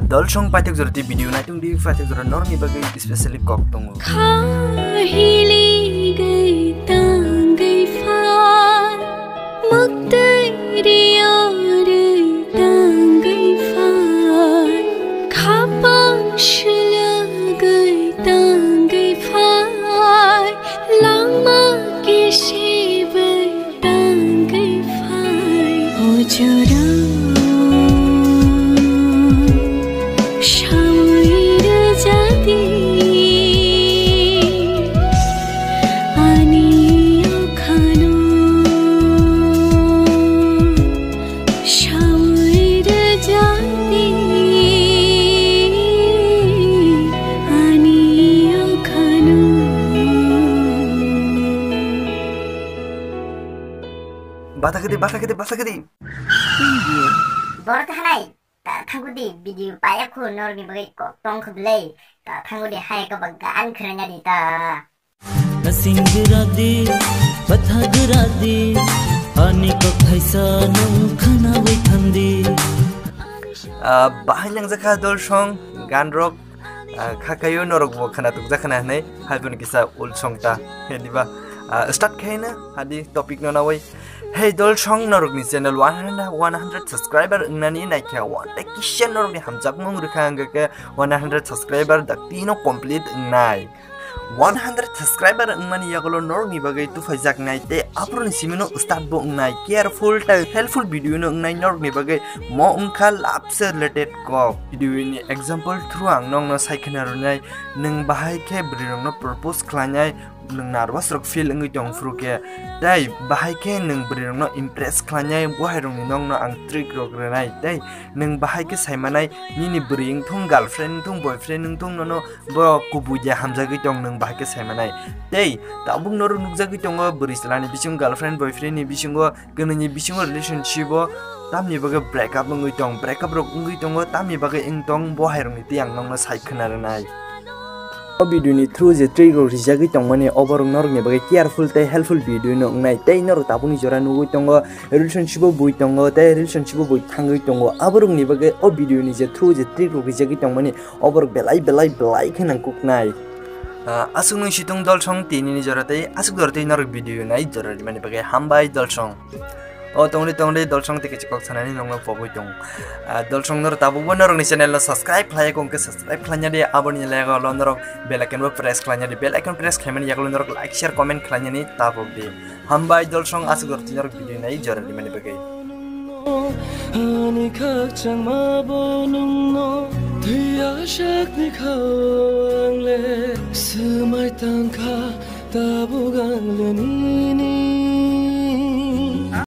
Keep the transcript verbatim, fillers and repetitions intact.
Dolsong paithak jora tei video naitung di, paithak jora norokni bagwi specially kok tongo. Kha hili gwi tangwi phai, muktwi rio rwi tangwi phai, khapang shwlwgwi tangwi phai, langma kisibai tangwi phai, o jora sawi rwjadi ani okhano, sawi rwjadi ani okhano. Bata kedi, bata kedi, bata kedi. Borok hanai, ta thangu di video paya khu norokni bagwi kok tong khu belai. Ta thangu di hai ka ba gan khwrwngya di ta. Asing gura di, batha gura di, ani kok thaisa no khana bai thandi. Ah, bahai nangjakha Dolsong, gan rok, ah, khakayo norok bo khana tukjakha na hinwi, hai boni kisa ulsong ta, he diba, ah, start khaina, hadi topic no nawi. Hey Dolsong, norokni channel one hundred, one hundred subscriber wngnani naikhe, one day kisa norokni hamjakmung rwkha, hwnkhe one hundred subscriber daktino complete wngnai. One hundred subscriber wngmani yagulo norokni bagwi tuphaijaknai tei aphuruni simino start bo wngnai. Careful tei helpful video no wngnai norokni bagwi, mo wngkha love se related kok. Video ni example through ang nokno sai khna rwnai, nwng bahai khe bwrwi rokno propose khlainai, nwng nervous rok feel wngwi tong phuru khe, tei bahai khe nwng bwrwi rokno impress khlainai, bo hai rokni nokno ang trick rok rwnai, tei nwng bahai khe sai manai nini bwrwi wngthung, girlfriend wngthung, boyfriend wngthung, nono bo kubui de hamjagwi tong, nwng bahai khe sai manai. Tei tabuk norok nukjagwi tongo, bwrwi chwlani bisingo, girlfriend boyfriend ni bisingo, kwnwini bisingo relationship o tamni bagwi break up wngwi tong, break up rok wngwi tongo, tamni bagwi wng tong, bo hai rokni tei ang nokno sai khna rwnai. O video ni through je trick rok rijagwi tongmani, oborok norokni bagwi careful tei helpful video no wngnai, tei norok tabukni jora nugwi tongo, relationship o bui tongo, tei relationship o bui thangwi tongo, aborokni bagwi o video ni je through je trick rok rijagwi tongmani, oborok belai belai belai khe nang kuknai. Ah, aswk nung situng Dolsong, tini ni jora tei aswk jora tei norok video nai jora rimani bagwi hambai Dolsong. O tongri tongri Dolsong tei kisa kok sanani nongno pogwi tong. Ah, Dolsong norok tabukbo norokni channel no subscribe khlai kong khe subscribe khlaina di, aboni lego lo norok bell icon bo press khlaina di, bell icon press khlaimani yagulo norok like, share, comment khlainani tabuk di. Hambai Dolsong, aswk jora tei norok video nai jora rimani bagwi. Ani khakchangma bo nungno thwiya sakni khao ang le swmai tangkha tabuk ang le nini.